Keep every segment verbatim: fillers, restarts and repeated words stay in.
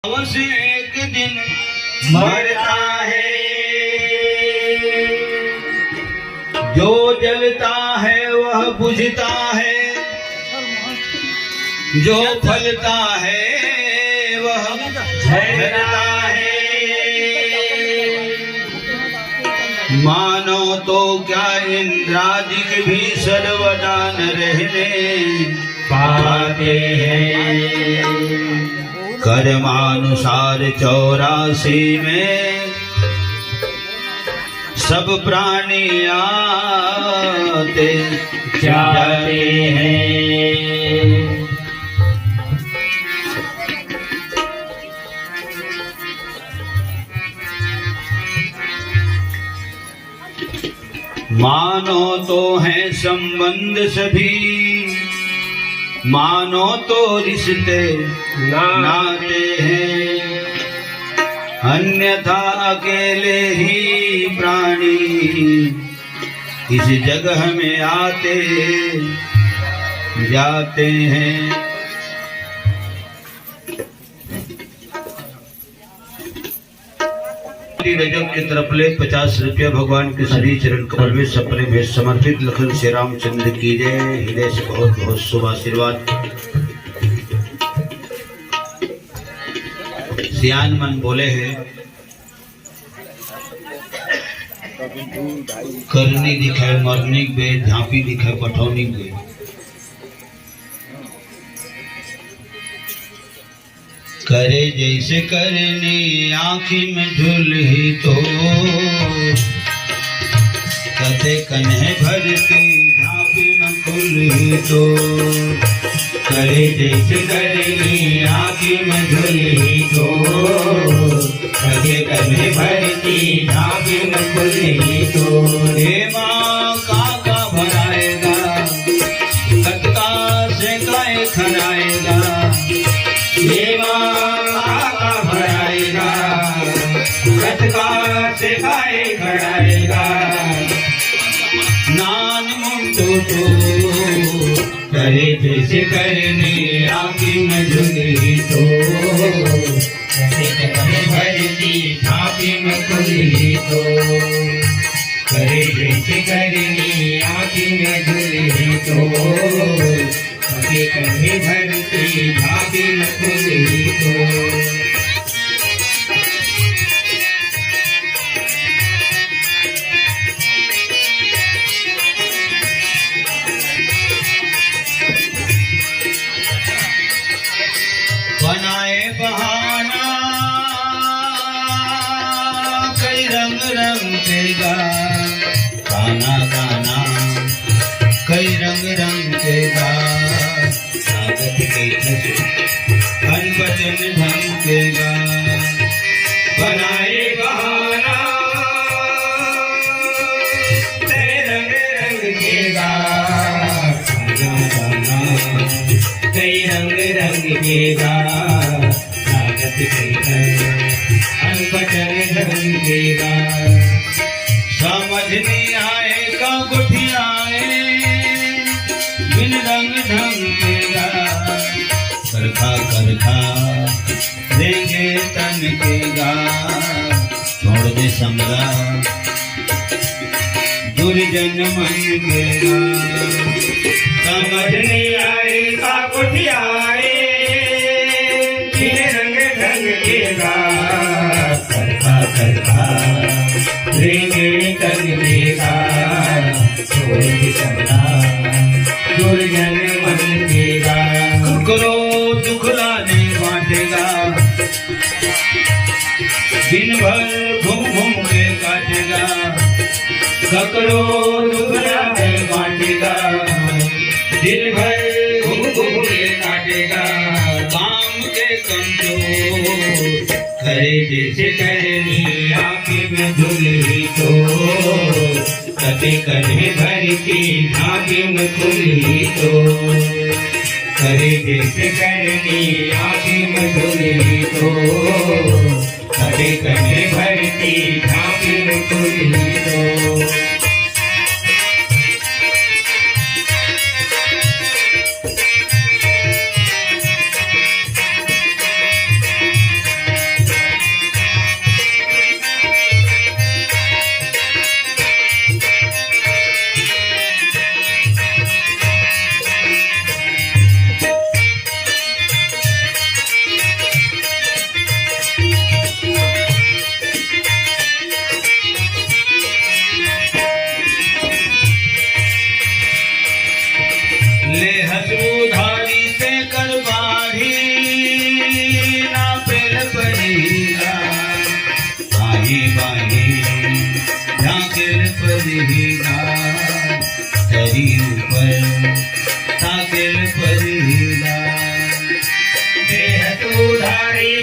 अवश्य एक दिन मरता है। जो जलता है वह बुझता है, जो फलता है वह झरता है। मानो तो क्या इंद्रादिक भी सर्वदा न रहने पाते हैं। कर्मानुसार चौरासी में सब प्राणी आते जाते हैं। मानो तो हैं संबंध सभी, मानो तो रिश्ते ना- नाते हैं, अन्यथा अकेले ही प्राणी इस जगह में आते जाते हैं। रजब के तरफ ले पचास रुपया भगवान के श्री चरण कमल में सपने में समर्पित। लखन श्री रामचंद्र की जय। हृदय से बहुत बहुत शुभ आशीर्वाद। सियान मन बोले हैं, करनी दिखाए मरनी के बेर, झांपी दिखाए पठौनी के बेर। करे जैसे करनी आँखी में धुलही तो, कते कन्हे भरती झांपी में खुलही तो। करे जैसे करनी आँखी में धुलही तो, कते कन्हे भरती झांपी में खुलही तो। हे माँ, काका भराएगा, कतका से काय खराएगा। हे माँ, काका भराएगा, कतका से काय खराएगा। नान मुंडो तो करे जैसे करनी आँखी में धुलही तो, कते कन्हे भरती झांपी में खुलही तो। करे जैसे करनी आँखी में धुलही तो, कते कन्हे भरती झांपी में खुलही तो। बनाए बहाना कई रंग रंग के गा, गाना गाना कई रंग रंग के गा। लागत के ठस अनपचन ढंग के गा। बनाए बहाना कई रंग रंग के गा, गाना गाना कई रंग रंग के गा। लागत के ठस अनपचन ढंग के गा। समझ नहीं आए का गोठियाए, बिन रंग ढंग के गा। करखा करखा रेंगे तन के गा, छोड़ दे समला दुर्जन मन के गा। समझ नहीं आए का गोठियाए, बिन रंग ढंग के गा। करखा करखा रेंगे तन के गा, छोड़ दे समला दुर्जन मन के गा। ककरो दुख ला नहीं बांटेगा, दिन भर घूम घूम के काटेगा। ककरो दुख ला नहीं बांटेगा, दिन भर घूम घूम के काटेगा। काम के कमजोर करे जैसे करनी आँखी में धुलही तो, कते कन्हे भरती झांपी में खुलही तो। करे जैसे करनी आँखी में धुलही तो, कते कन्हे भरती झांपी में खुलही तो।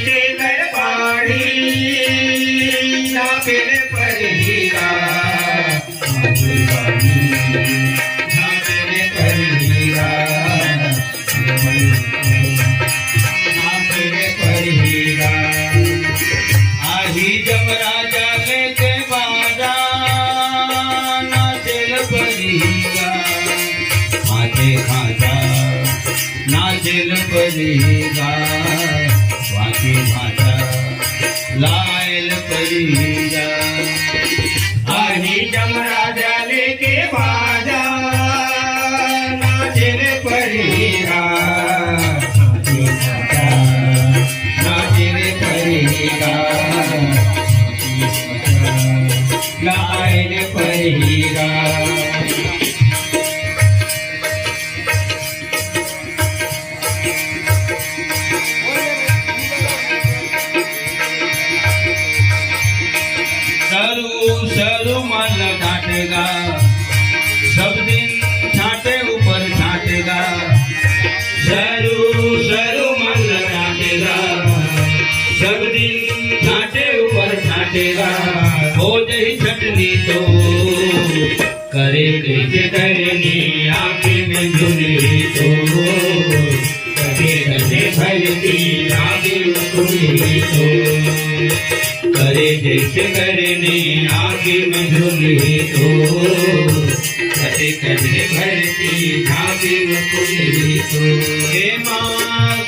तेकर बाड़ी नापे ल परही गा, आंचल बाड़ी नापे ल परही गा, नापे ल परही गा। आही जमराजा लेके बाजा, नाचे ल परही गा, खांचे खांचा नाचे ल परही गा, भांचे भांचा लाए ल परही गा। आही जमराजा लेके बाजा, नाचे ल परही गा, भांचे भांचा नाचे ल परही गा, लाए ल परही गा। सरू सरू मन डांटे गा, सब दिन छांटे ऊपर छांटे गा। सरू सरू मन डांटे गा, सब दिन छांटे ऊपर छांटे गा। हो जही छटनी तो करे कइसे करनी आँखी में झुलही तो, कथे कथे भरती आँखी में खुलही तो, करे जइसे करनी आँखी में झुलही तो, कथे कथे भरती आँखी में खुलही तो। हे माँ,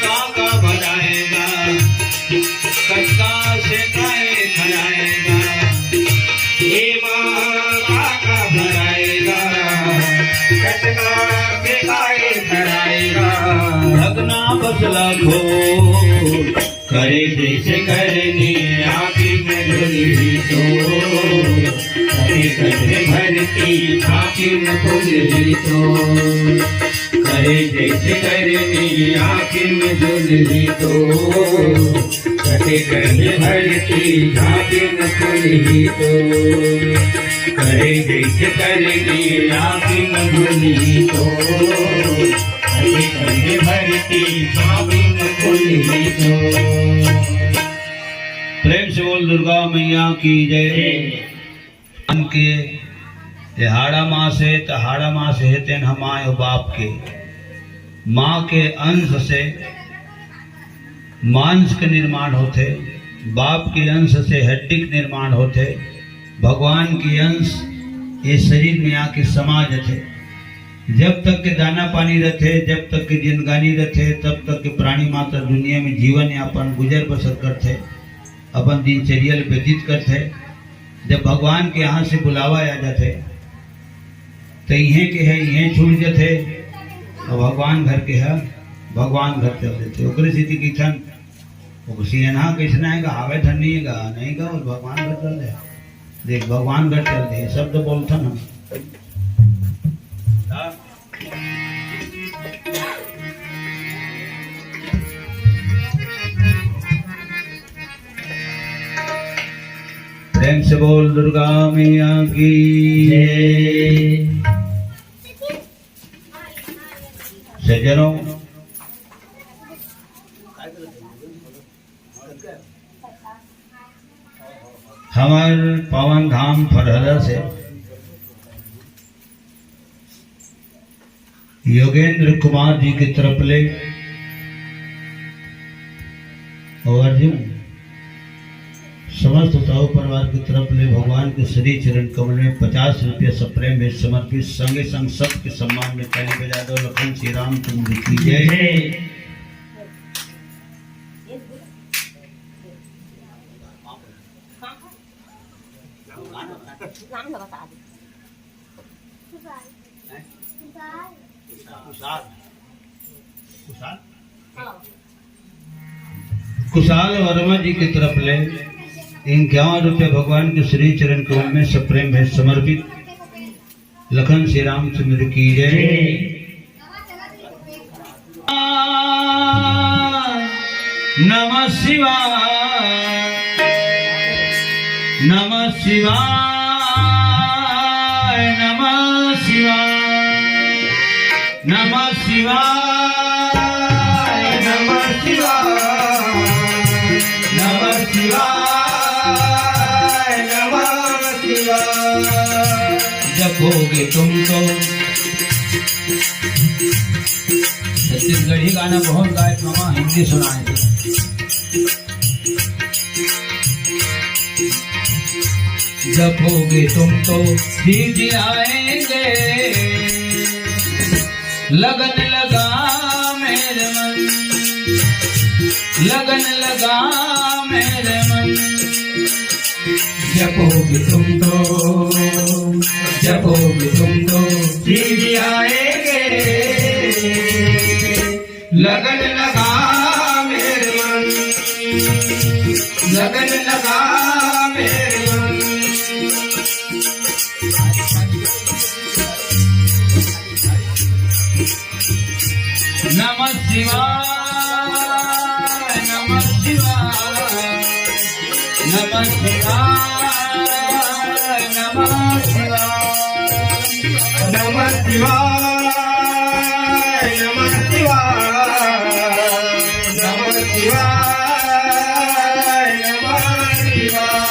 का का बनाएगा, कतका से काय खनाएगा, ए माँ, का का भराएगा, कतका के काय कराएगा। भगना बसला खो, करे जइसे करनी आँखी में झुलही तो, करे कथे भरती आँखी में खुलही तो, करे जइसे करनी आँखी में झुलही तो, कथे कथे भरती झांकी न खुलही तो, करे जइसे करनी आँखी न खुलही तो, कथे कथे भरती झांकी न खुलही तो। प्रेम से बोल दुर्गा मैया की जय। के, ए हाड़ा मास हे, त हाड़ा मास हे, तेन ह माय अउ बाप के। माँ के अंश से मांस के निर्माण होथे, बाप के अंश से हड्डी के निर्माण होथे, भगवान के अंश ये शरीर में आके समा जथे। जब तक के दाना पानी रथे, जब तक के जिंदगानी रथे, तब तक के प्राणी मात्र दुनिया में जीवन यापन गुजर बसर करथे, अपन दिनचर्या ल व्यतीत करथे। जब भगवान के यहाँ से बुलावा आ जाथे, त इहें के है, इहें छूट जथे, अउ भगवान घर के है, भगवान घर चल देथे। ओकरे सेती कहिथन, वो सियनहा कइसना हे गा, आवे धन नहीं हे गा, नहीं गा, वो भगवान घर चल दे। देख, भगवान घर चल दे, ये शब्द बोलथन हम। प्रेम से बोल दुर्गा मैया की जय। सज्जनों, हमर पावन धाम फरहरा से योगेंद्र कुमार जी के तरफ ले अउ अर्जुन समस्त उताऊ परिवार के तरफ ले भगवान के श्री चरण कमल में पचास रुपया सप्रेम भेंट समर्पित। संगे संग सबके सम्मान में ताली बजा दो। लखन श्री रामचंद्र की जय। जय। कुशाल वर्मा जी की तरफ ले इक्यावन रुपये भगवान के श्री चरण कमल में सप्रेम भेंट समर्पित। लखन श्री रामचंद्र की जय। नमः शिवाय, नमः शिवाय, नमः शिवाय, नमः शिवाय, नमः शिवाय। शिवाय नमः शिवाय। जपोगे तुम तो, छत्तीसगढ़ी गाना बहुत गाए मामा, हिंदी सुनाए थे। जपोगे तुम तो सीधी आएंगे, लगन लगा मेरे मन, लगन लगा मेरे मन। जपोगे तुम तो, जपोगे तुम तो सीधी आएंगे, लगन लगा मेरे मन, लगन लगा मेरे मन। नमः शिवाय, नमः शिवाय, नमः शिवाय, नमः शिवाय। नमः शिवाय, नमः शिवाय, नमः शिवाय, नमः शिवाय।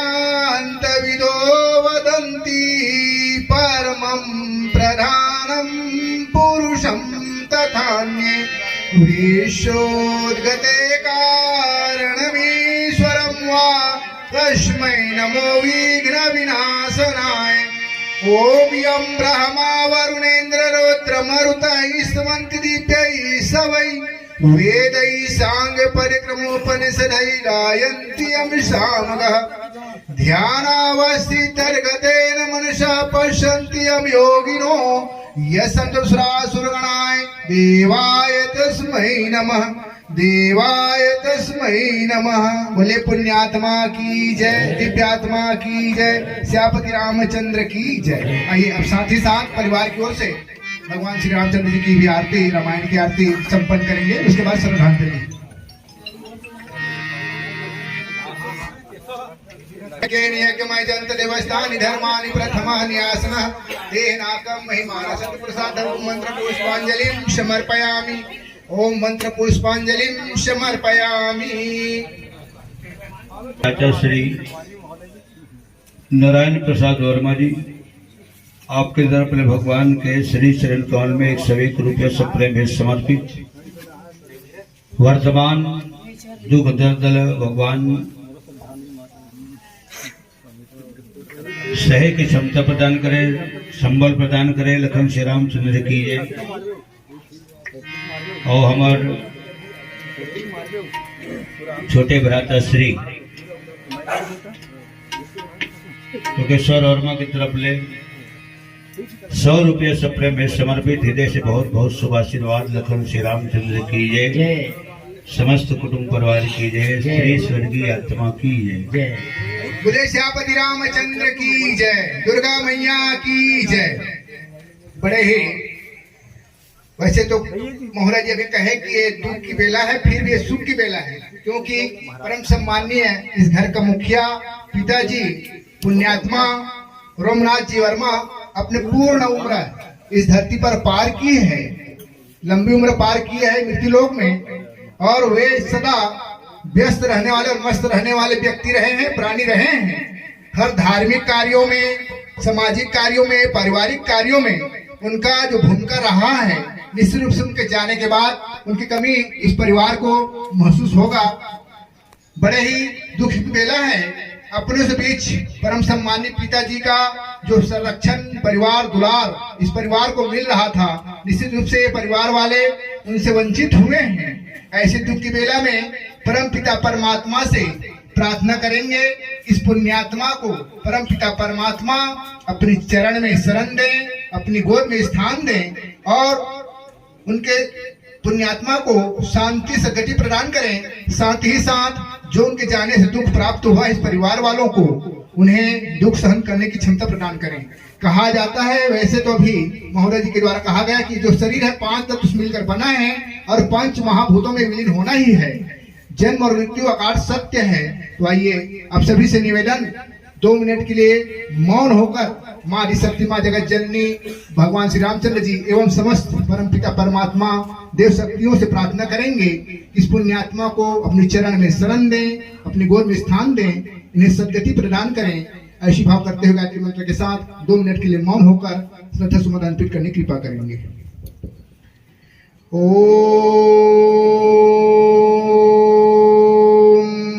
वेदान्तविदो वदन्ति परमं प्रधानं पुरुषं तथान्ये। विश्वोद्गते कारणमीश्वरं वा तस्मै नमो विघ्नविनाशनाय। ॐ यं ब्रह्मा वरुणेन्द्ररुद्रमरुतैः स्तवन्ति दिव्यैः सवै वेदैः साङ्गपरिक्रमोपनिषदैः गायन्ति यं सामगः। ध्यानावस्थितर्गतेन मनसा पश्यन्ति यं योगिनो। यस्सन्तो सुरासुरगणाः देवाय तस्मै नमः, देवाय तस्मै नमः। बोले पुण्यात्मा की जय, दिव्यात्मा की जय, सियापति रामचंद्र की जय। आइए, अब साथ ही साथ परिवार की ओर से भगवान श्री रामचंद्र जी की भी आरती, रामायण की आरती संपन्न करेंगे, उसके बाद श्रद्धांजलि। केन यज्ञमयजन्त देवस्तानि धर्माणि प्रथमः न्यासनः। तेनाकं महिमानसन्ति पुरुषार्थं मंत्र पुष्पांजलिं समर्पयामि। ओम मंत्र पुष्पांजलिं समर्पयामि। आचार्य श्री नारायण प्रसाद वर्मा जी, आपके तरफ ले भगवान के श्री चरण कमल में एक सौ एक रुपया सप्रेम भेंट समर्पित। वर्तमान दुख दर्द ल भगवान सहे के क्षमता प्रदान करे, संबल प्रदान करे। लखन श्री रामचंद्र की जय। और हमार छोटे भ्राता श्री योगेश्वर वर्मा की तरफ ले सौ रुपया सप्रेम भेंट समर्पित। हृदय से बहुत बहुत शुभ आशीर्वाद। लखन श्री रामचंद्र की जय। जय। समस्त कुटुंब परिवार की जय। जय। श्री स्वर्गीय आत्मा की जय। जय। बोले सियापति रामचंद्र की जय, दुर्गा मैया की जय। बड़े ही, वैसे तो मोहरा जी अभी कहे कि ये दुख की बेला है, फिर भी ये सुख की बेला है, क्योंकि परम सम्माननीय इस घर का मुखिया पिताजी पुण्यात्मा रोमनाथ जी वर्मा अपने पूर्ण उम्र इस धरती पर पार की है, लंबी उम्र पार की है मृत्यु लोक में, और वे सदा व्यस्त रहने वाले और मस्त रहने वाले व्यक्ति रहे हैं, प्राणी रहे हैं। हर धार्मिक कार्यों में, सामाजिक कार्यों में, पारिवारिक कार्यों में उनका जो भूमिका रहा है, निश्चित रूप से उनके जाने के बाद उनकी कमी इस परिवार को महसूस होगा। बड़े ही दुख की बेला है, अपने से बीच परम सम्मानित पिताजी का जो संरक्षण, परिवार दुलार इस परिवार को मिल रहा था, निश्चित रूप से ये परिवार वाले उनसे वंचित हुए हैं। ऐसे दुख की बेला में परम पिता परमात्मा से प्रार्थना करेंगे, इस पुण्यात्मा को परमपिता परमात्मा अपने चरण में शरण दें, अपनी गोद में स्थान दें और उनके पुण्यात्मा को शांति सद्गति प्रदान करें। साथ ही साथ जो उनके जाने से दुख प्राप्त हुआ इस परिवार वालों को, उन्हें दुख सहन करने की क्षमता प्रदान करें। कहा जाता है, वैसे तो अभी महोदय जी के द्वारा कहा गया कि जो शरीर है, पांच तत्व से मिलकर बना है और पंच महाभूतों में विलीन होना ही है। जन्म और मृत्यु अकाट सत्य है। तो आइए, आप सभी से निवेदन, दो मिनट के लिए मौन होकर माँ आदिशक्ति, माँ जगत जननी, भगवान श्री रामचंद्र जी एवं समस्त परमपिता परमात्मा देव शक्तियों से प्रार्थना करेंगे कि इस पुण्यात्मा को अपने चरण में शरण दें, अपनी गोद में स्थान दें, इन्हें सद्गति प्रदान करें। ऐसी भाव करते हुए गायत्री मंत्र के साथ दो मिनट के लिए मौन होकर श्रद्धा सुमन अर्पित करने की कृपा करेंगे। ॐ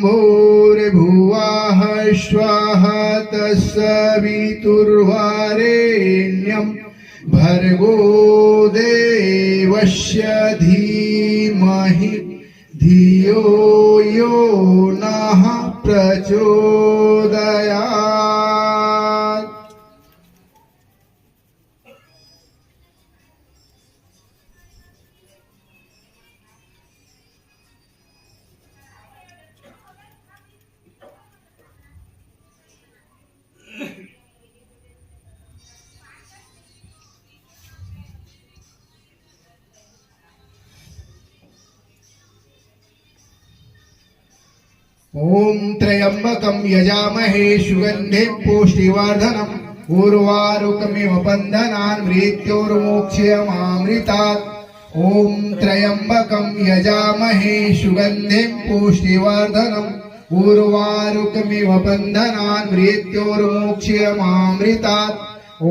भूर्भुवः स्वः तत्सवितुर्वरेण्यं भर्गो देवस्य धीमहि धियो यो नः प्रचोदयात्। ॐ त्र्यम्बकं यजामहे सुगन्धिं पुष्टिवर्धनम् उर्वारुकमिव बन्धनान् मृत्योर्मोक्षयमामृतात्। ॐ त्र्यम्बकं यजामहे सुगन्धिं पुष्टिवर्धनम् उर्वारुकमिव बन्धनान् मृत्योर्मोक्षयमामृतात्। ॐ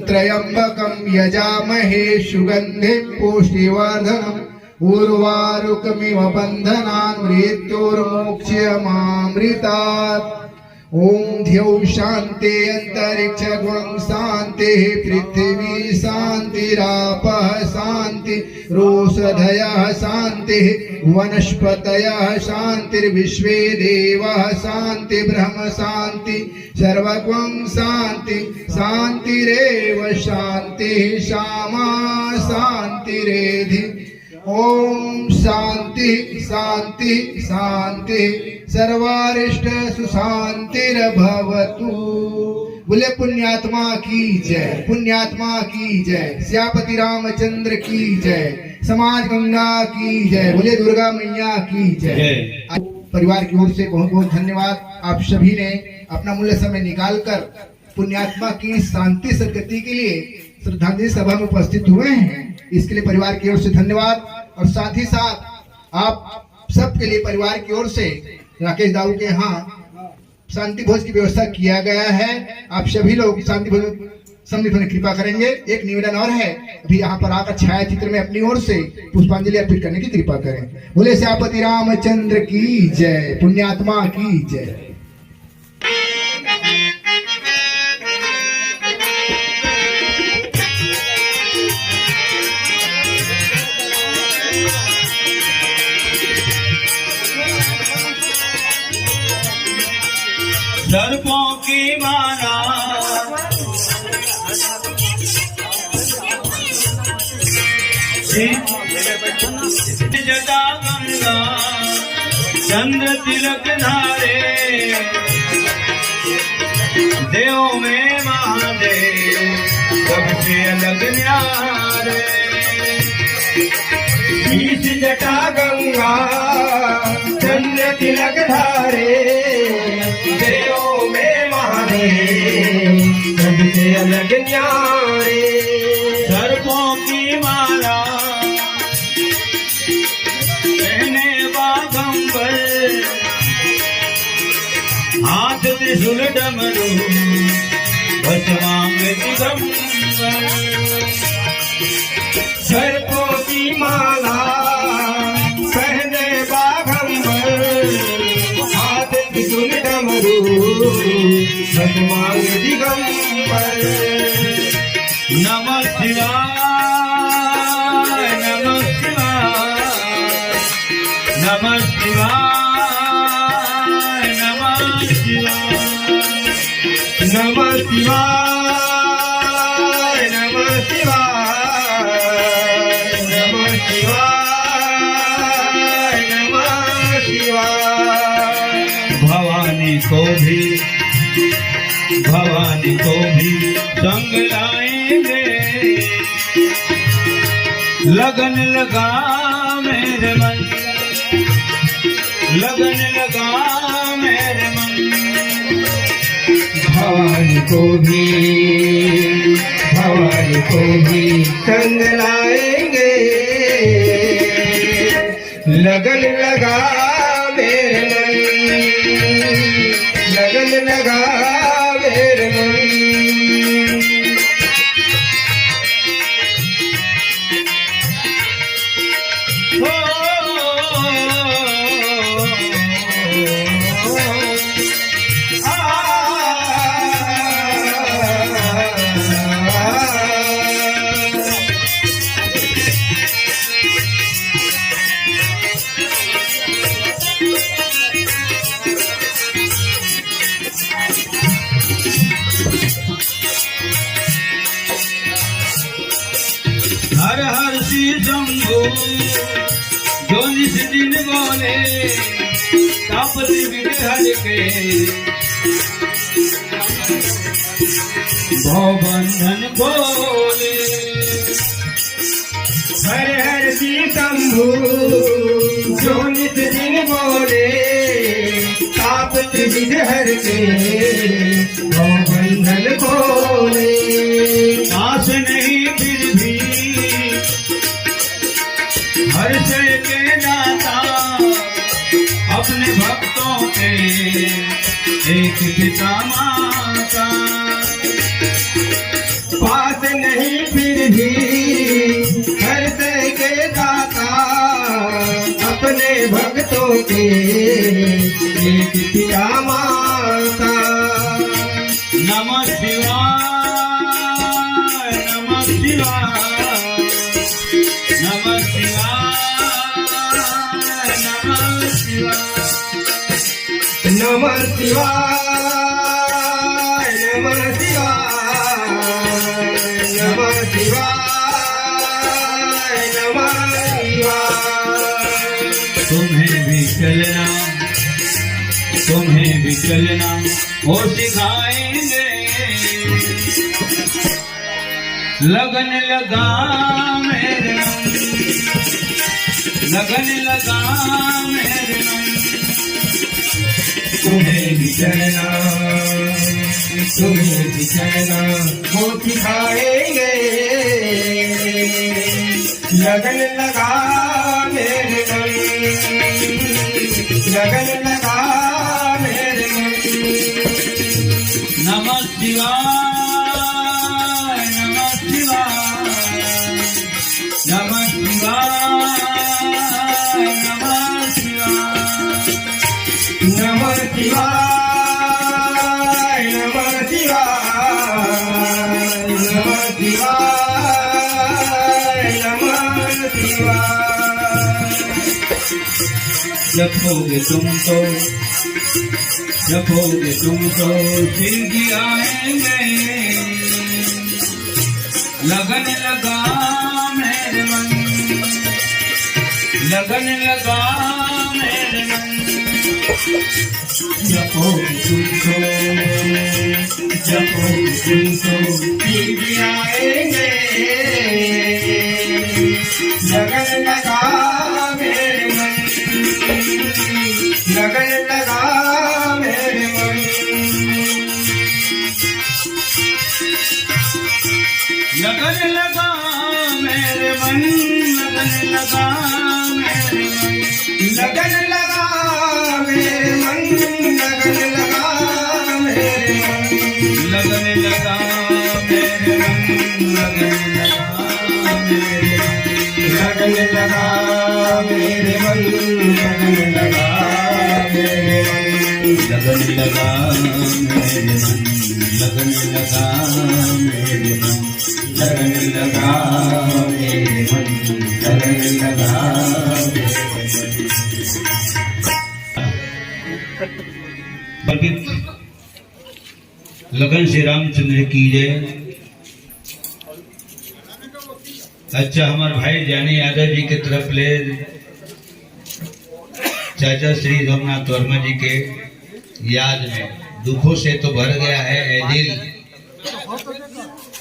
त्र्यम्बकं यजामहे सुगन्धिं पुष्टिवर्धनम् उर्वारुकमिव बन्धनान् मृत्योर्मोक्षयमामृतात्। ॐ द्यौः शान्ति अन्तरिक्षगुं शान्तिः पृथिवी शान्तिरापः शान्तिरोषधयः शान्तिः वनस्पतयः शान्तिर्विश्वे देवः शान्ति ब्रह्म शान्ति सर्वगुं शान्ति शान्तिरेव शान्तिः सामा शान्तिरेधि। ॐ शान्ति शान्ति शान्ति सर्वारिष्ट सुशान्तिर्भवतु। बोले पुण्यात्मा की जय, पुण्यात्मा की जय, सियापति रामचंद्र की जय, समाज गंगा की जय, बोले दुर्गा मैया की जय। जय। परिवार की ओर से बहुत बहुत धन्यवाद। आप सभी ने अपना मूल्य समय निकालकर पुण्यात्मा की शांति सद्गति के लिए श्रद्धांजलि सभा में उपस्थित हुए हैं, इसके लिए परिवार की ओर से धन्यवाद। और साथ ही साथ आप सबके लिए परिवार की ओर से राकेश दाऊ के यहाँ शांति भोज की व्यवस्था किया गया है। आप सभी लोग शांति भोज में सम्मिलित होने की कृपा करेंगे। एक निवेदन और है, अभी यहाँ पर आकर छाया चित्र में अपनी ओर से पुष्पांजलि अर्पित करने की कृपा करें। बोले सियापति रामचंद्र की जय, पुण्यात्मा की जय। सर्पों की माला जटा गंगा चंद्र तिलक धारे, देव में महादेव सबसे अलग न्यारे। बीच जटा गंगा चंद्र तिलक धारे, देव में महादेव सबसे अलग न्यारे। सर्पों की माला पहने बागंबर, हाथ त्रिशूल डमरू भस्मांग दिगंबर। सर्पों की माला पहने बागंबर, हाथ त्रिशूल डमरू भस्मांग दिगंबर। नमः शिवाय, नमः शिवाय, नमः शिवाय। लगन लगा मेरे मन, लगन लगा मेरे मन। भवानी को भी, भवानी को भी संग लाएंगे। लगन लगा मेरे मन, लगन लगा मेरे मन। हर हर शिव शंभू, जो नित दिन बोले, ताप त्रिविध हर के, भव बंधन खोले। हर हर शिव शंभू, जो नित दिन बोले, ताप त्रिविध हर के, भव बंधन खोले। पास नहीं फिर भी हर्ष के दाता, अपने भक्तों के एक पिता माता। पास नहीं फिर भी हर्ष के दाता, अपने भक्तों के एक पिता माता। नमः शिवाय, नमः शिवाय, नमः शिवाय, नमः शिवाय। नमः शिवाय, नमः शिवाय, नमः शिवाय, नमः शिवाय। तुम्हें भी चलना, तुम्हें भी चलना वो सिखाएंगे। लगन लगा मेरे मन, लगन लगा मेरे मन। तुम्हें भी चलना, तुम्हें भी चलना वो सिखाएंगे। लगन लगा मेरे मन, लगन लगा मेरे मन। नमः शिवाय, नमः शिवाय, नमः शिवाय, नमः शिवाय। नमः शिवाय, नमः शिवाय, नमः शिवाय, नमः शिवाय। जपोगे तुम तो, जपोगे तुम तो सिद्धि आएंगे। लगन लगा मेरे मन, लगन लगा मेरे मन। जपोगे तुम तो, जपोगे तुम तो सिद्धि आएंगे। लगन लगा मेरे मन, लगन लगा मेरे मन। लगन लगा मेरे मन, लगन लगा मेरे मन। लगन लगा मेरे मन, लगन लगा मेरे मन। लगन लगा मेरे मन, लगन लगा मेरे मन। लगन लगा मेरे मन, लगन लगा मेरे मन। लगन लगा मेरे मन, लगन लगा मेरे मन। लगन लगा मेरे मन, लगन लगा मेरे मन। समर्पित लगन श्री रामचंद्र की जय। अच्छा, हमारे भाई जानी यादव जी के तरफ ले चाचा श्री रामनाथ वर्मा जी के याद में दुखों से तो भर गया है ए दिल,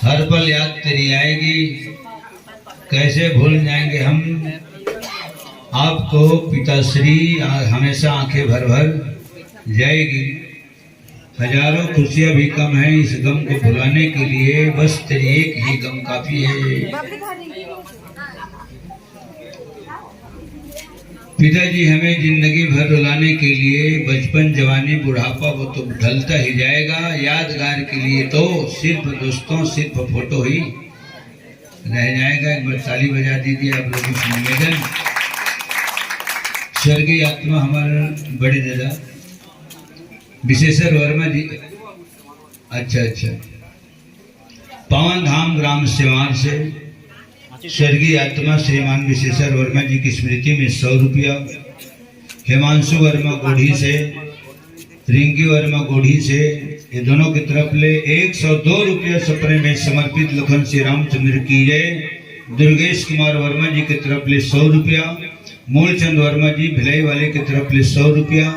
हर पल याद तेरी आएगी। कैसे भूल जाएंगे हम आपको पिताश्री, आ, हमेशा आंखें भर भर जाएगी। हजारों खुशियां भी कम हैं इस गम को भुलाने के लिए, बस तेरी एक ही गम काफी है। पिताजी हमें जिंदगी भर रुलाने के लिए, बचपन, जवानी, बुढ़ापा, वो तो ढलता ही जाएगा। यादगार के लिए तो सिर्फ दोस्तों, सिर्फ फोटो ही रह जाएगा। एक बार ताली बजा दीजिए आप लोगों से निवेदन। स्वर्गीय आत्मा हमारे बड़े दादा विशेश्वर वर्मा जी, अच्छा, अच्छा, पावन धाम ग्राम सेवान से स्वर्गीय आत्मा श्रीमान विशेश्वर वर्मा जी की स्मृति में सौ रुपया, हिमांशु वर्मा गोढ़ी से, रिंकी वर्मा गोढ़ी से, ये दोनों की तरफ ले एक सौ दो रुपया सपने में समर्पित लखन श्री रामचंद्र की जय, दुर्गेश कुमार वर्मा जी की तरफ ले सौ रुपया, मूलचंद वर्मा जी भिलाई वाले की तरफ ले सौ रुपया,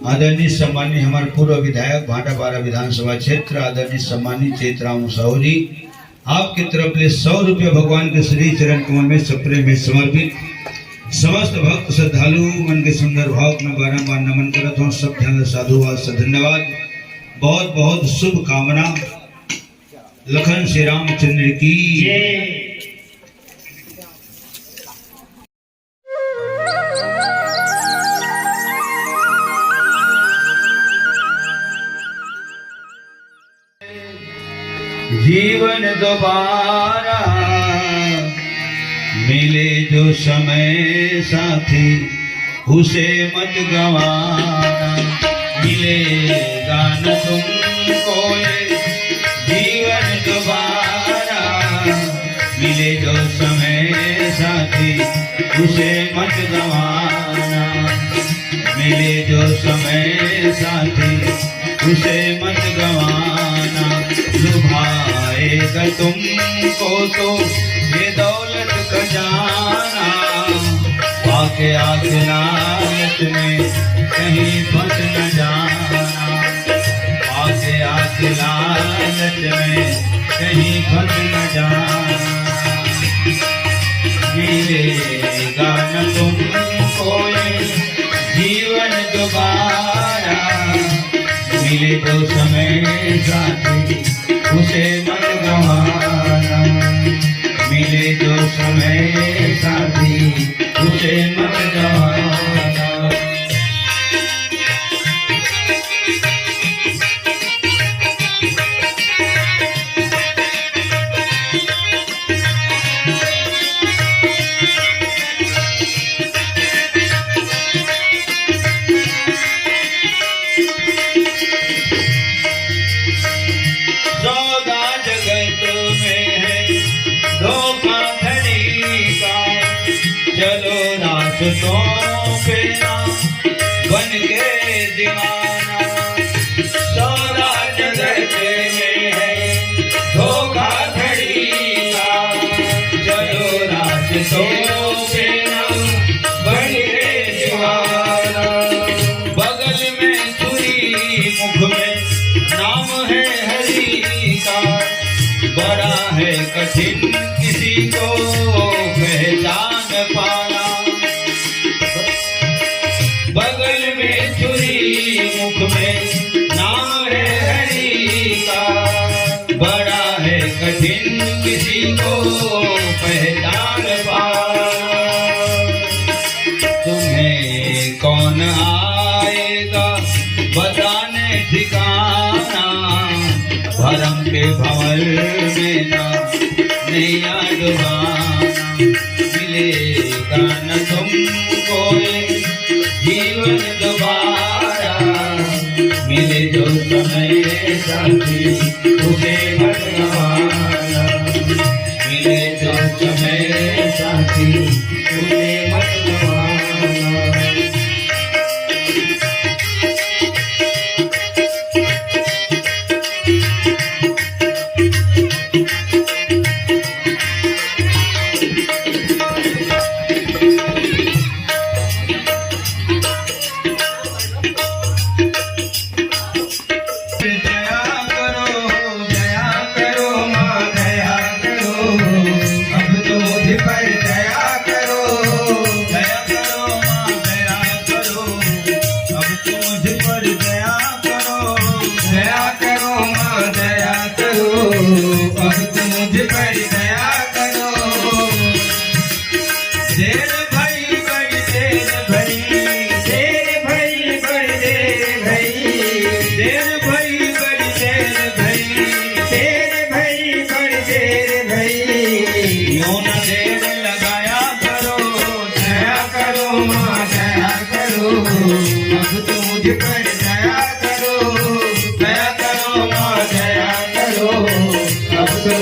आदरणीय सम्माननीय हमारे पूर्व विधायक भाटापारा विधानसभा क्षेत्र आदरणीय सम्माननीय चेतराम साहू जी, आपके तरफ ले सौ रुपया भगवान के श्री चरण कमल में सप्रे में समर्पित। समस्त भक्त श्रद्धालु मन के सुंदर भाव में बारंबार नमन करत हूँ। सब झन ला साधुवाद से धन्यवाद। बहुत बहुत शुभकामना। लखन श्री रामचंद्र की जय। जीवन दोबारा मिले जो समय साथी, उसे मत गंवाना। मिलेगा न तुमको ये जीवन दोबारा, मिले जो समय साथी, उसे मत गंवाना। मिले जो समय साथी, उसे मत गंवाना। लुभाएगा तुमको तो ये दौलत खजाना, पाके आस लालच में कहीं फंस न जाना। आके आके लालच में कहीं फंस न जाना। मिलेगा न तुमको ये जीवन दोबारा, मिले जो समय साथी, उसे मत गंवाना। मिले जो समय साथी, उसे मत गंवाना। सौदा जगत में है धोखाधड़ी का, चलो रास्तों पे ना बन के दीवाना। सौदा जगत में है धोखाधड़ी का, चलो रास्तों पे ना बन के दीवाना। बगल में छुरी, मुख में नाम है हरि का, बड़ा है कठिन किसी को पहचान पाना। बगल में छुरी, मुख में नाम है हरि का, बड़ा है कठिन किसी को पहचान पाना। तुम्हें कौन आएगा बताने ठिकाना, भरम के भंवर में ना नैया डुबाना। मिलेगा न तुमको ये जीवन दोबारा, मिले जो समय साथी, उसे मत गंवाना। मिले जो समय साथी, उसे मत गंवाना।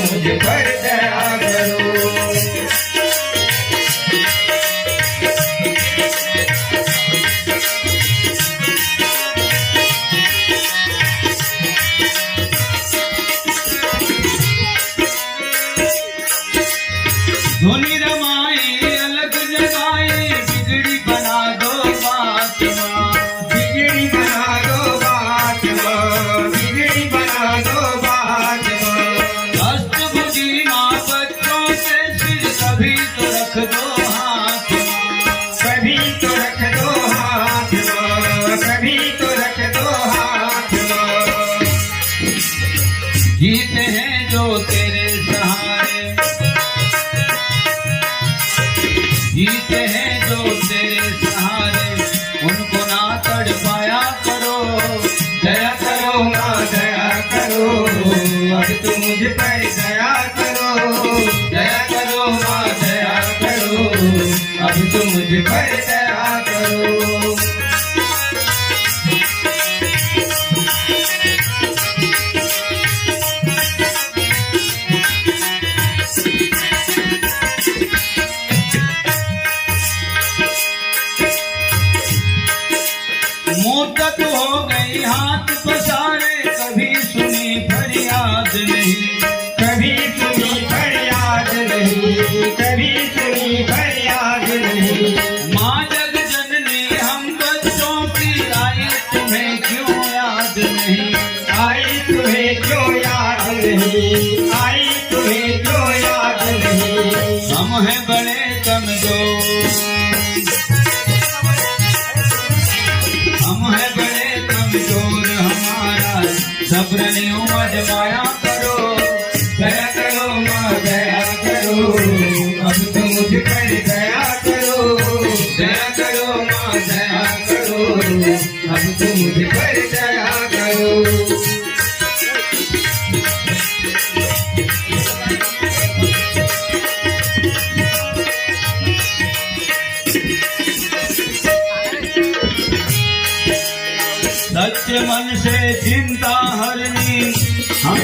मुझ पर दया करो। धुनि रमाई अलख जगाई, बिगड़ी बना दो बात माँ। बिगड़ी बना दो बात माँ, बिगड़ी बना दो बात माँ। अष्टभुजी माँ बच्चों के सिर कभी तो रख दो हाथ माँ। कभी तो रख दो हाथ माँ, कभी तो रख दो हाथ माँ। जीते हैं जो तेरे सहारे, जीते हैं जो तेरे सहारे, उनको ना तड़पाया करो। दया करो माँ, दया करो, अब तो मुझ पर दया करो। दया करो माँ, दया करो, अब तो मुझ पर दया करो। मुद्दत हो गई हाथ पसारे, कभी सुनी फरियाद नहीं। कभी सुनी फरियाद नहीं, कभी सुनी फरियाद नहीं। माँ जग जननी हम बच्चों की, आई तुम्हें क्यों याद नहीं। आई तुम्हें क्यों याद नहीं, आई तुम्हें क्यों याद नहीं। हम हैं बड़े कमजोर, हम हैं बड़े कमजोर, हमारा सब्र न्यू आजमाया करो। दया करो माँ, दया करो, अब तो मुझ पर दया करो। दया करो माँ, दया करो, अब तो मुझ पर दया करो। सच्चे मन से चिंता हरनी, हम,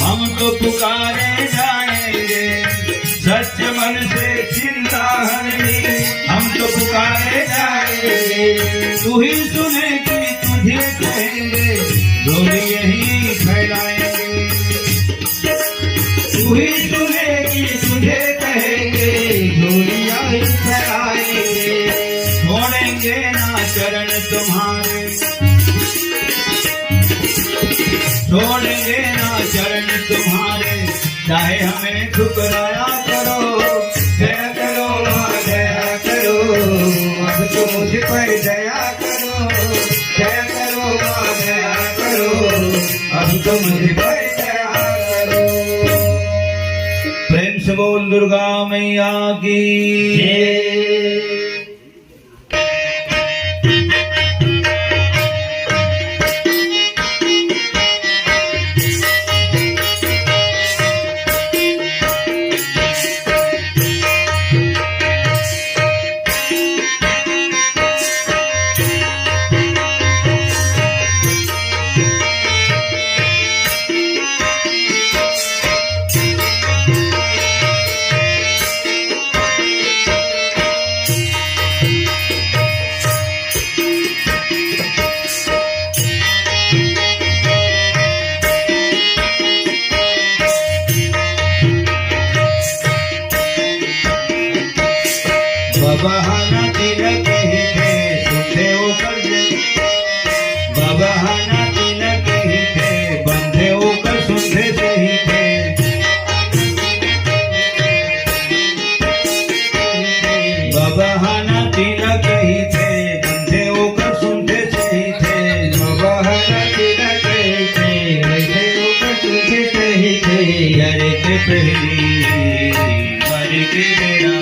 हम तो पुकारे जाएंगे। सच्चे मन से चिंता हरनी, हम तो पुकारे जाएंगे। तू ही सुनेगी, तुझे कहेंगे, झोली यहीं फैलाएंगे। तू ही सुनेगी, तुझे कहेंगे, झोलियां ही फैलाएंगे। छोड़ेंगे ना चरण तुम्हारे, छोड़ेंगे ना चरण तुम्हारे, चाहे हमें ठुकराया करो। दया करो माँ, दया करो, अब तो मुझ पर दया करो। दया करो माँ, दया करो, अब तो मुझ पर दया करो। प्रेम से बोल दुर्गा मैया की जय। बबहना तिलक ही थे, सुनते ओकर जे। बबहना तिलक ही थे, बंधे ओकर सुनते से ही थे। बबहना तिलक ही थे, बंधे ओकर सुनते से ही थे। बबहना तिलक ही थे, बंधे ओकर सुनते से ही थे। अरे के पहली मर के मेरा,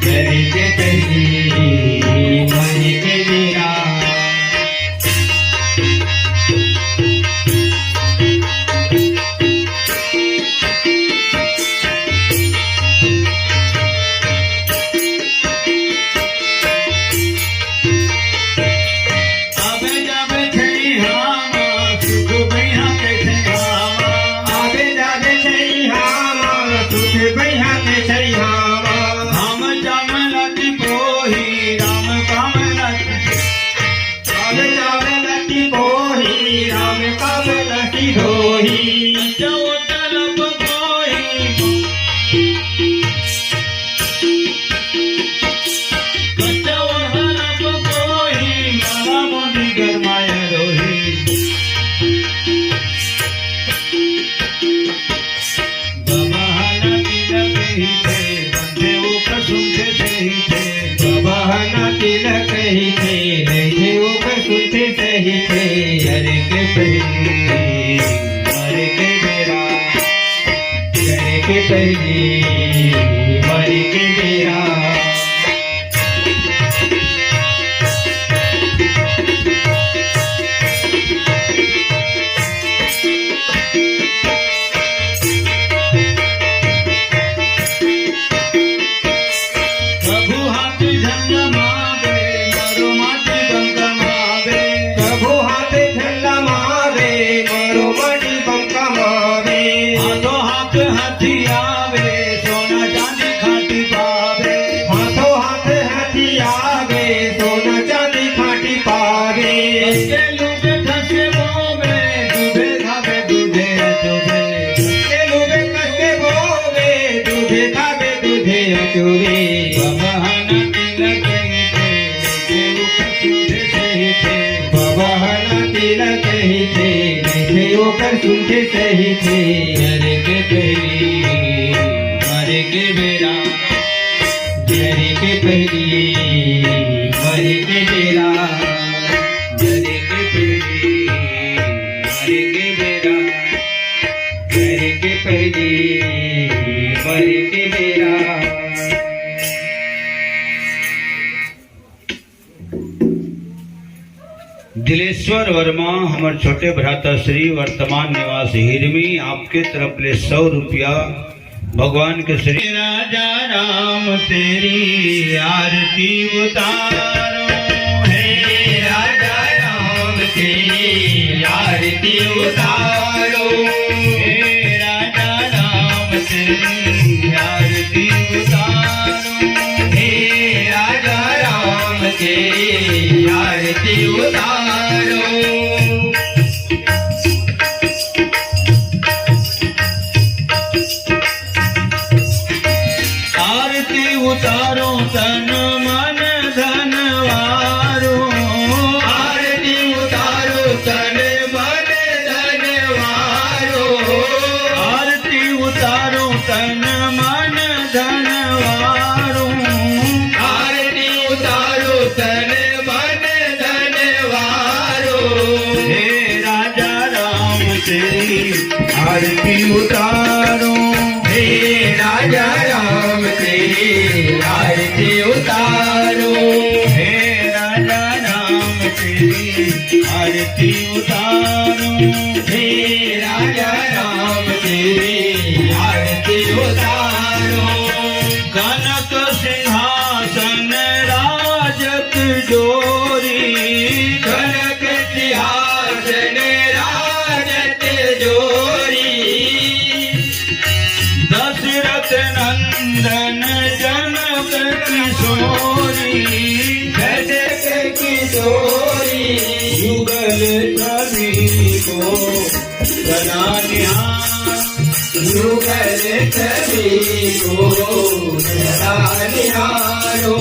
अरे के पहली मर के मेरा। आबे जाबे खैहामा, सुख बइहा के खैहामा। आबे जाबे के पहिली मरे के बेरा। कभू हाथ झन लमावे, मरो माटी बम कमावे। कभू हाथ झन लमावे, मरो माटी बम कमावे। हाथों हाथ हथियावे, सोना चांदी खाटी पावे। हाथों हाथ हथियावे, सोना चांदी खाटी पावे। के लूबे खसे बोवे, दूधे खावे, दूधे अचोवे। के लूबे खसे बोवे, दूधे खावे, दूधे अचोवे। बबहन तिलक ही थे, देखे ओकर सुनते सही थे। बबहन तिलक ही थे, देखे ओकर सुनते सही थे। जरे के पहिली, मरे के बेरा। जरे के पहिली, मरे के बेरा। जरे के पहिली, मरे के बेरा। जरे के पहिली, मरे के बेरा। दिलेश्वर वर्मा, हमर छोटे भ्राता श्री, वर्तमान निवास हिरमी, आपके तरफ ले सौ रुपया भगवान के श्री। राजा राम तेरी आरती उतारो, हे राजा राम तेरी आरती उतारो, हे राजा राम तेरी आरती उतारो, हे राजा राम तेरी आरती उतारो। आरती उतारो तन मन धन वारो। आरती उतारो तन मन धन वारो। आरती उतारो तन मन धन वारो। आरती उतारो तन मन धन वारो। हे राजा राम तेरी आरती उतारो। हे राजा राम तेरी आरती उतारो। हे राजा राम तेरी आरती उतारो। हे राजा राम तेरी आरती उतारो। कनक सिंहासन राजत जोरी। कनक सिंहासन राजत जोरी। दशरथ नंदन जनक किशोरी। जनक किशोरी। युगल छवि को सदा निहार। युगल छवि को सदा निहारो।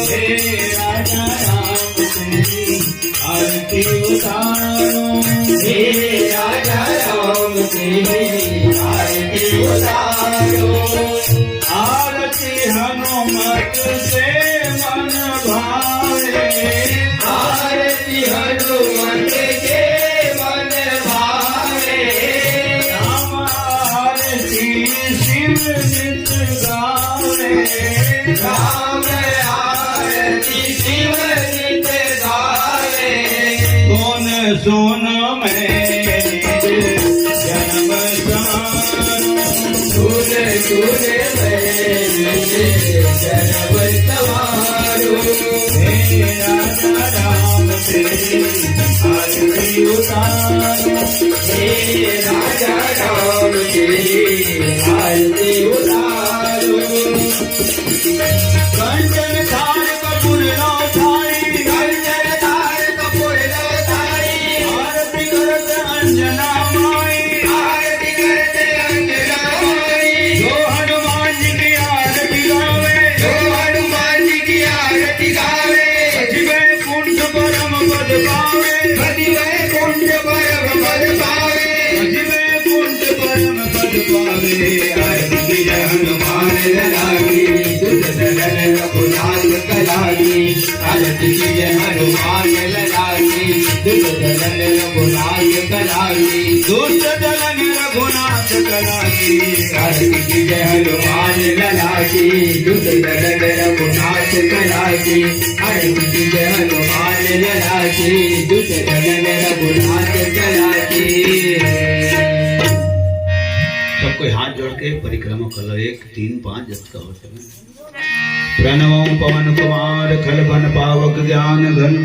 हे राजा राम तेरी आरती उतारो। हे राजा राम तेरी आरती उतारो। आरती हनुमत से मन भावे। आरती हनुमत से मन भावे। राम आरती शिव नित गावे। राम आरती शिव नित गावे। सुन सुन मैं निज जन्म समारो। सुन सुन मैं निज जन्म समारो। हे राजा राम तेरी आरती उतारो। हे राजा राम तेरी आरती उतारो। कंचन थाल कपूर लो थाई। कंचन थाल कपूर लो थाई। आरती करत अंजना माई। आरती करत अंजना माई। जो हनुमान जी की आरती गावे। जो हनुमान जी की आरती गावे। पति वैकुंठ परम पद पावे। पति वैकुंठ परम पद पावे। पति वैकुंठ परम पद पावे। आरती जय हनुमान लला की। दुष्ट दलन रघुनाथ कला की। आरती जय हनुमान लला की। दुष्ट दलन रघुनाथ कला की। दुष्ट दलन रघुनाथ कला की। आरती कीजे हनुमान लला की, दुष्ट दल में रघुनाथ कला की। आरती कीजे हनुमान लला की, दुष्ट दल में रघुनाथ कला की। सब कोई हाथ जोड़ के परिक्रमा कर लो, एक, तीन, पाँच, जतका हो सके। प्रणवं पवन कुमार खल बन पावक ज्ञान घन,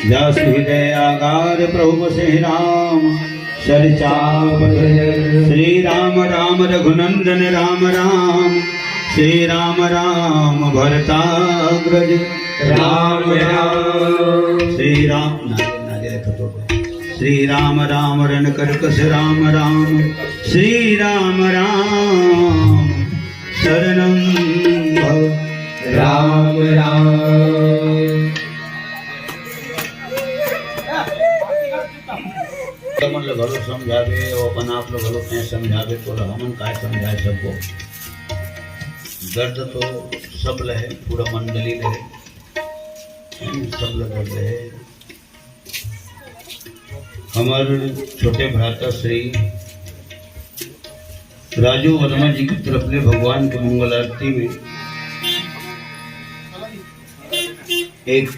जासु हृदय आगार प्रभु बसे राम। सर चाप श्री राम राम रघुनंदन राम राम, श्री राम राम भरताग्रज राम राम। श्री राम, नारियल, नारियल एक ठो तोड़ दे। श्री राम राम रण कर्कश राम राम, श्री राम राम शरणं भव। राम राम। हमन ल घलो समझाबे, अउ अपन आप ल घलो तैं समझाबे, तोला हमन काय समझाए सबको। दर्द तो सब ल हे, पूरा मंडली ल हे, सब ल दर्द हे। हमर छोटे भ्राता श्री राजू वर्मा जी के तरफ ले भगवान के मंगल आरती में एक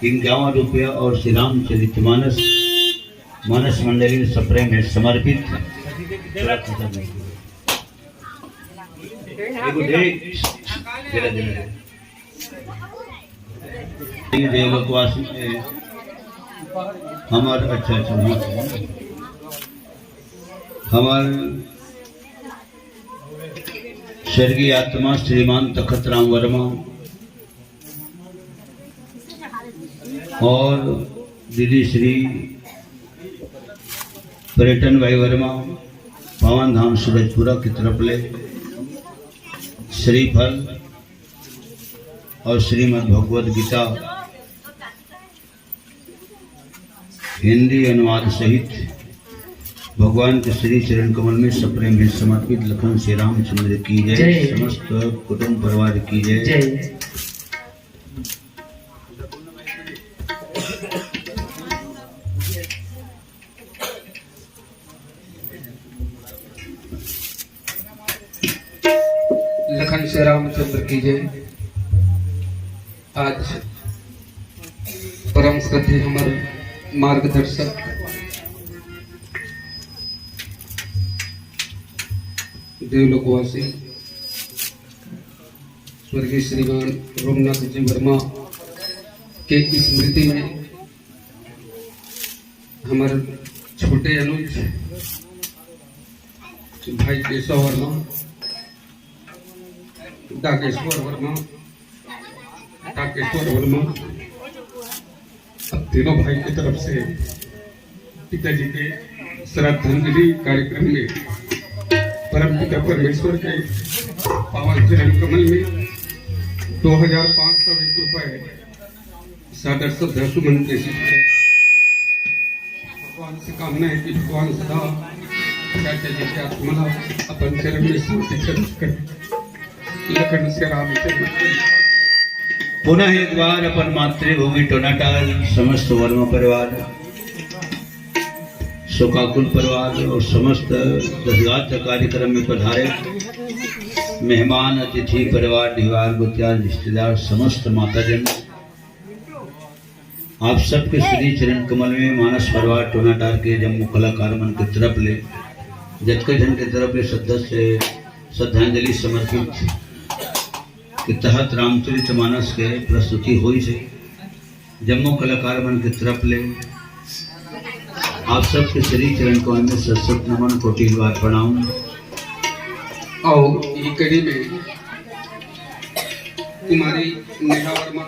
इक्यावन रुपया और श्री रामचरित मानस, मानस मंडली सप्रेम हे समर्पित। एगो देख, जरा, जरा, जरा। ये देवलोकवासी, ए, हमर, अच्छा, अच्छा, हाँ। हमर स्वर्गीय आत्मा श्रीमान तखत राम वर्मा और दीदी श्री पर्यटन भाई वर्मा, पावन धाम सूरजपुरा की तरफ ले श्रीफल और श्रीमद् भगवत गीता हिंदी अनुवाद सहित भगवान के श्री चरण कमल में सप्रेम भेंट समर्पित। लखन श्री रामचंद्र की जय, जय। समस्त कुटुंब परिवार की जय। जय। लखन श्री रामचंद्र की जय। आज परम श्रद्धेय हमर मार्गदर्शक देवलोकवासी स्वर्गीय श्रीमान रोमनाथ जी वर्मा के स्मृति में हमर छोटे अनुज भाई केशव वर्मा, डाकेश्वर वर्मा, डाकेश्वर वर्मा, अब तीनों भाई की तरफ से पिताजी के श्रद्धांजलि कार्यक्रम में परम पिता परमेश्वर के पावन चरण कमल में दो हजार पाँच सौ एक रुपए सादर श्रद्धा सुमन प्रेषित करे। भगवान से कामना है कि भगवान सदा चाचा जी के आत्मा ला अपन चरण में शांति प्रदान करे। लखन श्री रामचंद्र की। पुनः एक बार अपन मातृभूमि टोनाटाल, समस्त वर्मा परिवार, शोकाकुल परिवार और समस्त दशगात्र कार्यक्रम में पधारे मेहमान, अतिथि, परिवार, निवार, गोतियार, रिश्तेदार, समस्त माताजन, आप सबके श्री चरण कमल में मानस परिवार टोनाटार के जम्मो कलाकार मन के तरफ ले, जतके झन के तरफ ले सदस्य श्रद्धांजलि समर्पित के तहत रामचरित मानस के प्रस्तुति होइस हे। जम्मो कलाकार मन के तरफ ले आप सबके श्री चरण कमल में सत सत नमन, कोटि बार प्रणाम। अउ ये कड़ी में कुमारी नेहा वर्मा,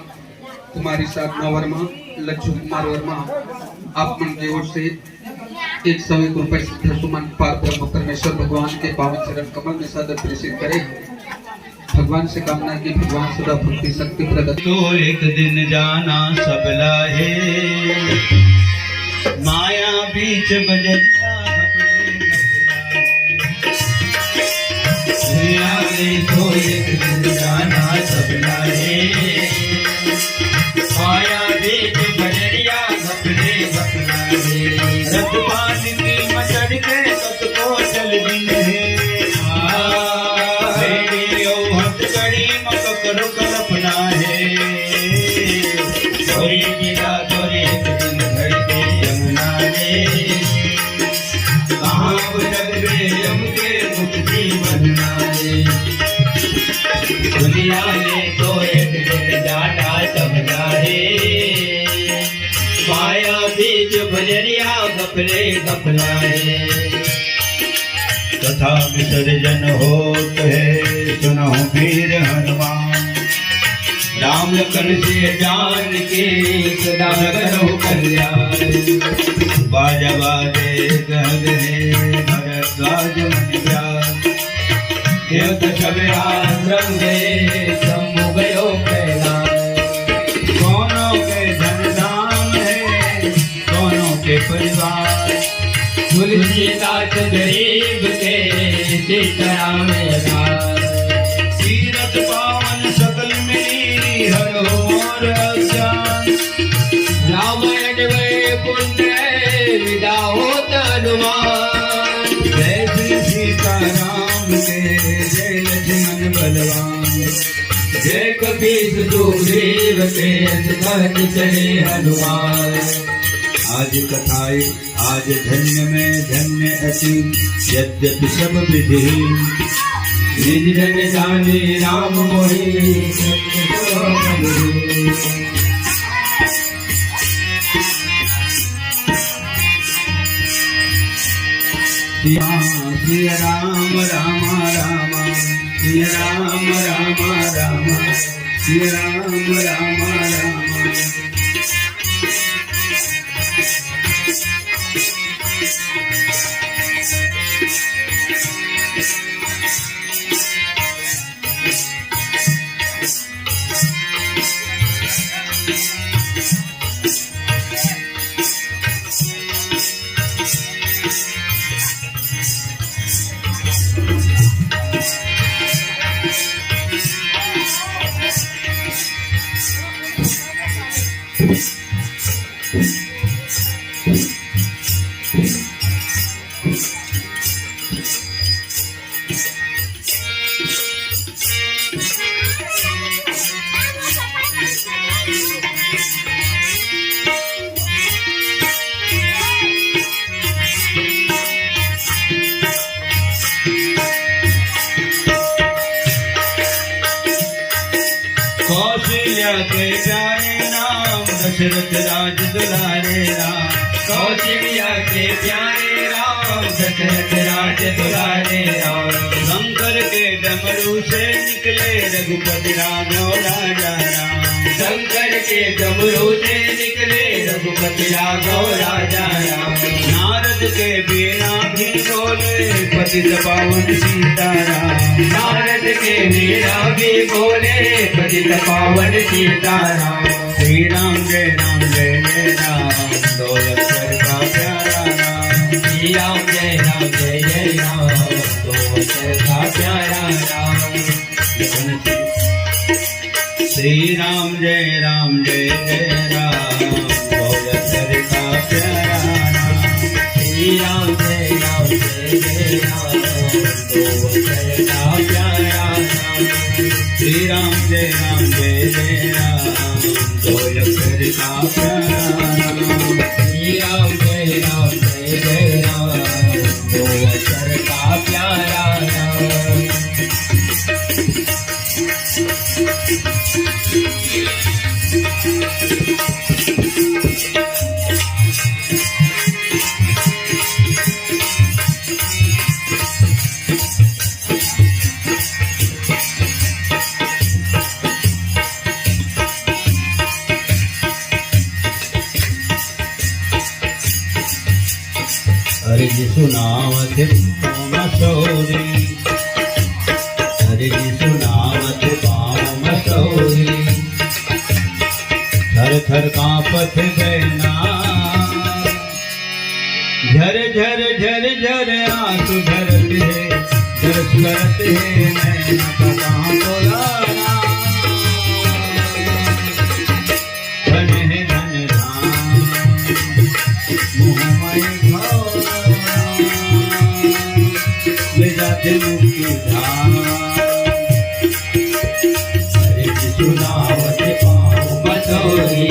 कुमारी साधना वर्मा, लक्ष्मी कुमार वर्मा, आप मन के ओर से एक सौ एक रुपए श्रद्धा सुमन पार ब्रह्म परमेश्वर भगवान के पावन चरण कमल में सादर प्रेषित करे। भगवान से कामना कि भगवान सदा भक्ति शक्ति प्रदान। तो एक दिन जाना सबला हे, माया बीच बजरिया घपले घपला हे। दुनिया में तो एक दिन जाना सबला हे, माया बीच बजरिया घपले घपला हे। रतबान की मचर के सत को चल दिन हे। दुनिया में तो एक दिन जाना सबका है। माया बीच बजरिया घपले घपला है। कथा विसर्जन होत है, सुनहु वीर हनुमान। राम लखन सिय जानकी सदा करहु कल्याण। बाजा बाजे गह गहे भरद्वाज मन प्यार। देवता सब आश्रम गए शंभु गयो कैलाश। कोनो के धन धाम है, कोनो के परिवार। तुलसीदास गरीब के सीताराम आधार। तीरथ पावन सकल मिली हरो मोर अज्ञान। रामायण में पुण्य विदा होत हनुमान। जय श्री सीताराम के जय लक्ष्मण बलवान। जय कपीस सुग्रीव के अस कहत चले हनुमान। आज कथाए आज धन्य में धन्य अति यद्यपि सब विधि। निज जन जाने राम मोहि सत्य श्लोक विधि। सिया सिया राम राम राम, सिया राम राम राम, सिया राम राम राम। कौशल्या के प्यारे राम, दशरथ राज दुलारे राम। कौशल्या के प्यारे राम, दशरथ राज दुलारे राम। शंकर के डमरू से निकले रघुपति राघव राजा राम। शंकर के डमरू से निकले रघुपति राघव राजा राम। नारद के बीना भी बोले पतित पावन सीताराम। नारद के बीना भी बोले पतित पावन सीताराम। श्री राम जय राम जय जय राम, दो अक्षर का प्यारा नाम। श्री राम जय राम जय जय राम, दो अक्षर का प्यारा नाम। श्री राम जय राम जय जय राम, दो अक्षर का प्यारा नाम। श्री राम जय राम जय जय राम, दो अक्षर का प्यारा नाम। श्री राम जय राम जय जय राम, दो अक्षर का प्यारा नाम। श्री राम जय राम जय जय राम, दो अक्षर का प्यारा नाम। हरि जी सुनावत पाँव मसोरी, हरि जी सुनावत पाँव मसोरी। थर थर काँपत बैना, झर झर झर झर आँसू झरत हे, दरस करत हे नैना का कहाँ तोला। धन हे धन धाम, मोहमय घोर, ले जाथे मुक्ति धाम। हरि जी सुनावत पाँव मसोरी,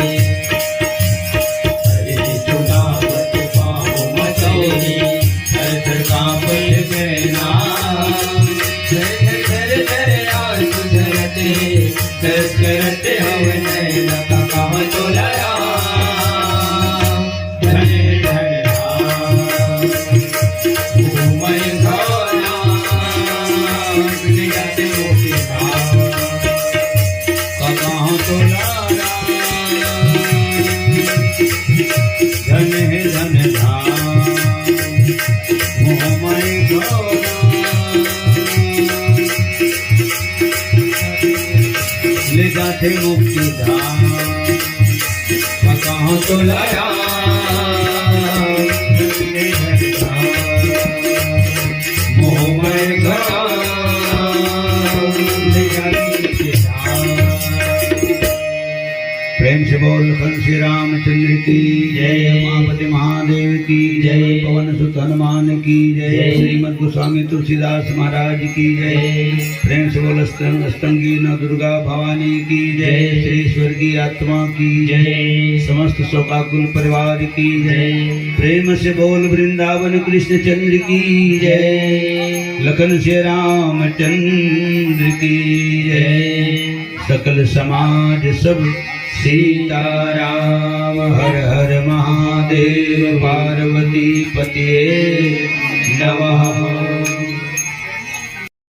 हरि जी सुनावत पाँव मसोरी, थर थर काँपत बैना। झर झर झर आंसू झरत हे, दस करत हवय नैना, का कहां तोला राम। धन धन धाम, ओ मैं धन धाम, ले जाथे मोके धाम, का कहां तोला राम। धन हे धन धाम, मोह माय गौरा। ले जाथे मुक्ति धाम, का कहां तोला राम। धन हे धन धाम, मोह माय गौरा। ले जाथे मुक्ति धाम। प्रेम से बोल, कंसी रामचंद्र की जय, उमापति महादेव की जय, पवन सुत हनुमान की जय, जय। श्रीमद गोस्वामी तुलसीदास महाराज की जय। जय। प्रेम से बोल, अष्ट-, अष्टंगी नव दुर्गा भवानी की जय, जय। श्री स्वर्गीय आत्मा की जय। समस्त शोकाकुल परिवार की जय। जय। प्रेम से बोल, वृंदावन कृष्ण चंद्र की जय। जय। लखन से रामचंद्र की जय। जय। सकल समाज सब सीताराम। हर हर महादेव, पार्वती पतिये नमः।